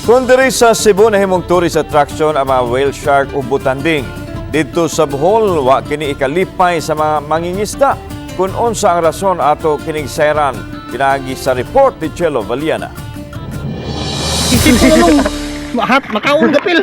Kung diri sa Cebu nahimong tourist attraction ang mga whale shark ug butanding, didto sa Bohol, wa kini ikalipay sa mga mangingisda. Kung unsa ang rason, ato kining sayran pinaagi sa report ni Chelo Valiana. Mahat, makaon gapil.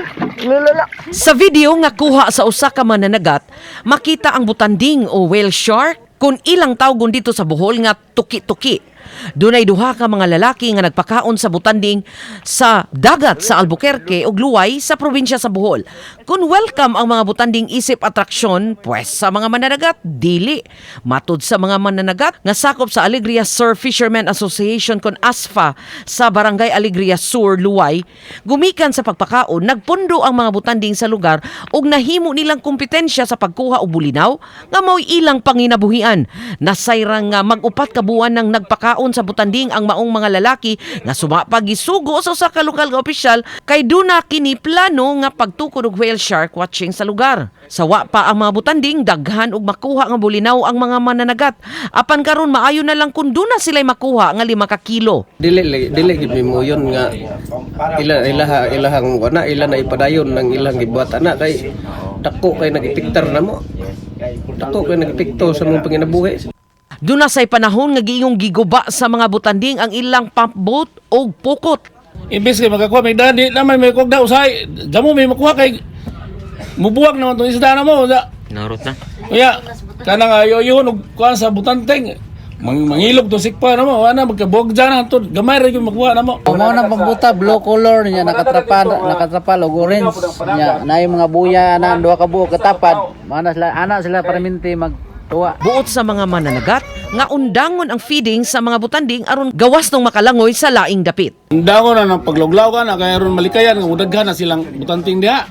Sa video nga kuha sa usa ka mananagat, makita ang butanding o whale shark kung ilang tawgon dito sa Bohol nga tuki-tuki. Dunay duha ka mga lalaki nga nagpakaon sa butanding sa dagat sa Albuquerque ug Luway sa probinsya sa Bohol. Kung welcome ang mga butanding isip atraksyon, pues sa mga mananagat, dili. Matud sa mga mananagat nga sakop sa Alegria Sur Fishermen Association kon ASFA sa Barangay Alegria Sur, Luway, gumikan sa pagpakaon, nagpundo ang mga butanding sa lugar ug nahimo nilang kompetensya sa pagkuha og bulinaw nga mao'y ilang panginabuhian. Nasayrang nga mag-upat ka buwan nang nagpakaon sa butanding ang maong mga lalaki nga sumapa gisugo sa usa ka lokal nga opisyal kay duna kini plano nga pagtukod og whale shark watching sa lugar. Sawa pa ang mga butanding, daghan og makuha nga bulinaw ang mga mananagat. Apan karon, maayo na lang kung duna sila'y makuha nga 5 ka kilo. Dili dili gid mi moyon nga ila ilaha ilahang wana ila na ipadayon ng ilang gibuhat ana kay dako kay nag-epektar namo. Dako kay nag-epekto sa among panginabuhi. Duna say panahon nga giingong giguba sa mga butanding ang ilang pump boat og pukot. Imbes kay makakuha may dadi naman may kog daw usahay damo may makuha kay mubuwag naman tong isda na mo. Sa Narot na. Kaya kanang ayo yun og kuan sa butanteng mangilog to sikpa na mo, ana magkabuwag dyan na to, gamay ra gyud makuha na mo. Mao nang pambuta, blue color niya, nakatrapal nakatrapal og orange niya, naay mga buya na duha ka buok katapad. Mao na sila ana sila paraminti magtuwa. Buot sa mga mananagat nga undangon ang feeding sa mga butanding aron gawas nung makalangoy sa laing dapit. Ang dango na ng pagloglaw na kay aron malikayan nga mudaghan na silang butanteng diha.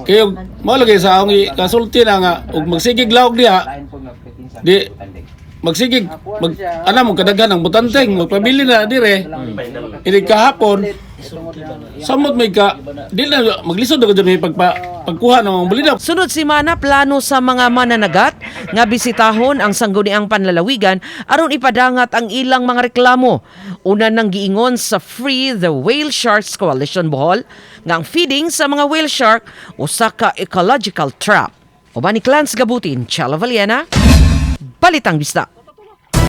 Kayo mao lagi sa akong kasulti na nga og magsigig lawg diha, di magsigig mag ana mo kadaghan ang butanteng magpabili na dire ini kahapon, samot may ka di na maglisod na may pagkuha ng mga bulinaw. Sunod semana, plano sa mga mananagat nga bisitahon ang sangguniang panlalawigan aron ipadangat ang ilang mga reklamo. Una nang giingon sa Free the Whale Sharks Coalition Bohol nga ang feeding sa mga whale shark usa ka ecological trap. Uban ni Clans Gabutin, Chalo Valiena, Balitang Bisdak.